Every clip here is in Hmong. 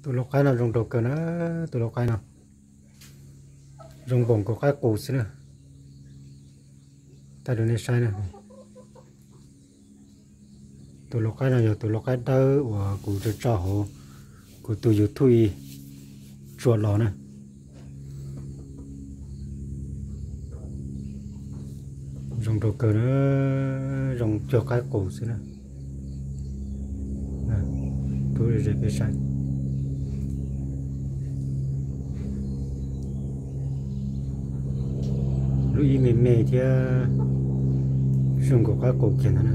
Tus lau qaib no zoo nraug kawg na, tus lau qaib no zoo npaum nkaus qaib qus xwb na. Thaij rau nej saib na. Tus lau qaib no yog tus lau qaib dawb uas kuv tso tso hauv kuv tus YouTube tsuam los na. Zoo nraug kawg na, zoo cuag qaib qus xwb na. Tub ze peb saib. Lub ib me me thiab zoo nkaus qaib qus kiag ntag na.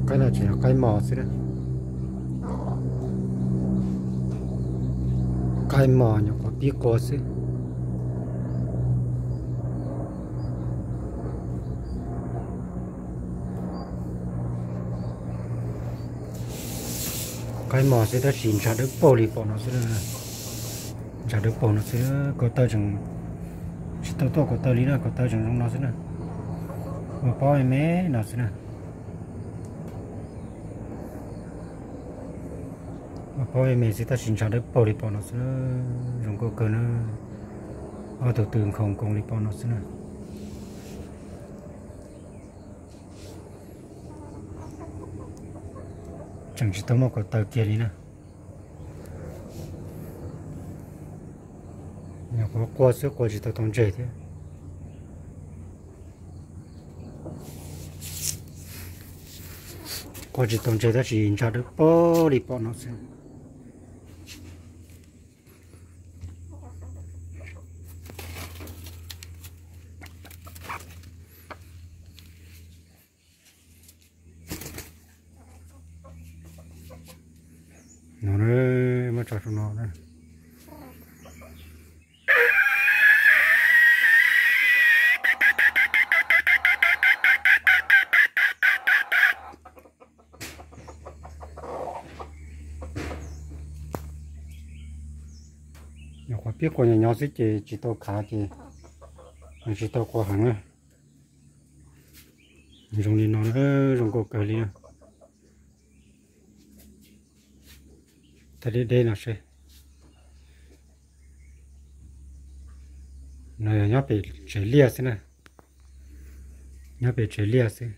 Qaib no tseem yog qaib mos xwb na. Qaib mos nyuam qhuav pib qua xwb. Qaib mos xwb tab sis ntshav dawb paug li pom no xwb. Ntshav dawb paug no xwb, ko taw tseem tsis tau tuaj ko taw li na, ko taw tseem zoo no xwb na. Ua pob me me no xwb na. Ua pob me me xwb tab sis ntshav dawb paug li pom no xwb na. Zoo nkauj kawg na. Ob tug tw nkhaus nkoos li pom no xwb na. Tseem tsis tau muaj ko taw kiag li na. Nyuam qhuav qua xwb qua tsis tau tau ntseg thiab. Qua tsis tau ntseg tab sis ntshav dawb paug li pom no xwb. No na, muab tso rau no na. Nyuam qhuav pib qua nyob nyob xwb ces tsis tau khav ces tsis tau qua heev na. Zoo li no na, zoo nkauj kawg li na. Thaij deb deb no seb. No yog nyob pem tsev liaj xwb na. Nyob pem tsev liaj xwb.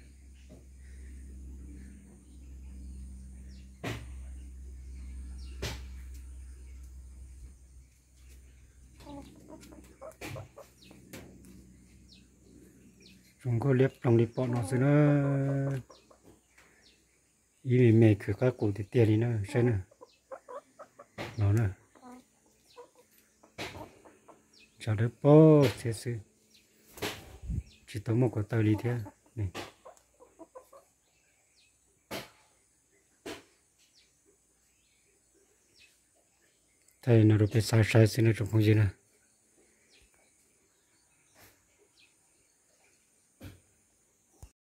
Zoo nkauj liab ploog li pom no xwb na. Ib me me khwv qaib qus tiag tiag li na, saib na. No na. Ntshav dawb paug txhiab xwb. Tsis tau muaj ko taw li thiab. Thaij no rau peb saib saib xwb na tsoom phooj ywg na.